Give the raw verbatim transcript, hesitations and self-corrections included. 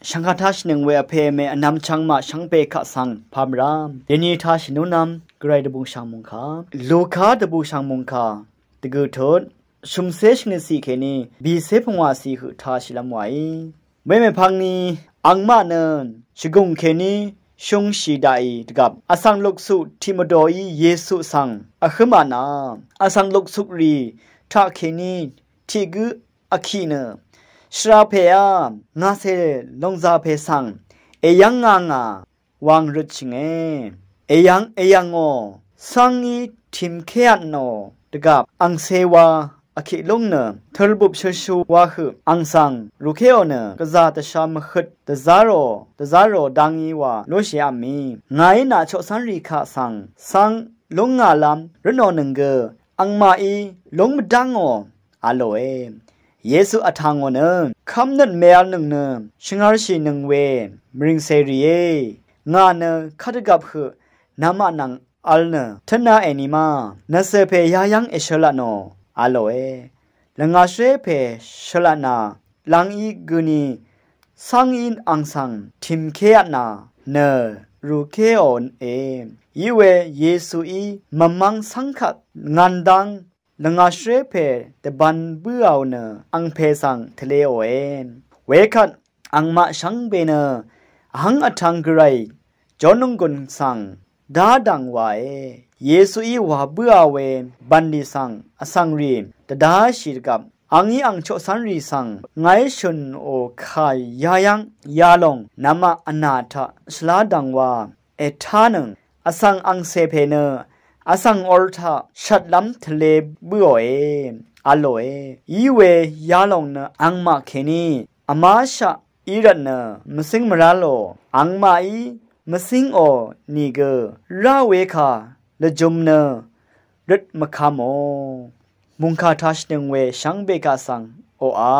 Shvngkà tashìnøng we vpè mè vnvm chvngmaq shvngbe kaq svng pamra. Dèni tashì nunvm gvray dvbùshv̀ng mungkà, Luka dvbùshv̀ng mungkà dvgø̀ tut shùmcé shvngøtcì kèní bìcé pungwàcì høq tashìlv́m wàí. Wemèpvngni angmaq nø shvgùng kèní shúngshì daqì dvgvp vsvng luksuq tiq mvdòí Yesu svng vhǿmà nà, vsvng luksukrì taqkèní tiq gǿ vkiq nø, shvrapèá ngàcè lòngzàpè svng èyv́ng ngà ngà wang røtshìnge. Èyv̀ng èyv̀ngò, cv́ngí tìmkévtnò dvgvp angcé wa vkiq lúng nø, tø̄lbup shøshu wa høq ang svng rùkéò nø, gvzà dvsha mvhøt dvzá rò dvzá rò dá ngí wa lúshìá mì. Ngàí nà choqcv́nrì kaq svng cv́ng lúng ngàlv́m røtnò nøng gø, angmaqí lúng mvdv́ngò a lòe. Yesu vtà ngò nø, kv́mnøt mèvlnøng nø shvngv̄lshìnøng we mvrìng cèrìé. Ngà nø kadvgvp høq namaq nvng vl nø tǿtna èni ma, nvcø̀ pè yayv́ng èshølatnò a lòe. Lvngà shvré pè shølatnà lv́ngí gøni cv́ngí ang svng tìmkévtnà nø rùkéòe. Iwe Yesuí mvmv́ng cv́ngkvt ngvndv́ng lvngà shvré pè dvbvn bǿàò nø angpè svng tvleòe. Wekvt angmaq shvngbe nø vhv́ng vtv̄ng gvray jórnònggùn svng dá dv̀ng wàe. Yesuí wà bǿà we bv̀nlì svng vsvngrì dvdáshì dvgvp, angí ang choqcv́nrì svng ngàí shø̀nò kà yayv́ng yalòng namaq vnà taq shvlá dv̀ng wa ètánøng, vsvng angcè pè nø vsvng or taq shvtlv́m tvle bǿòe a lòe. Iwe yalòng nø angmaq kèní vmáshaq í rvtnø mvcíng mvrá lò, angmaqí mvcíngò nìgø rá wekà lvjø̄m nø røt mvkvmò. Mungkà tashìnøng we shvngbe kaq svng oqà.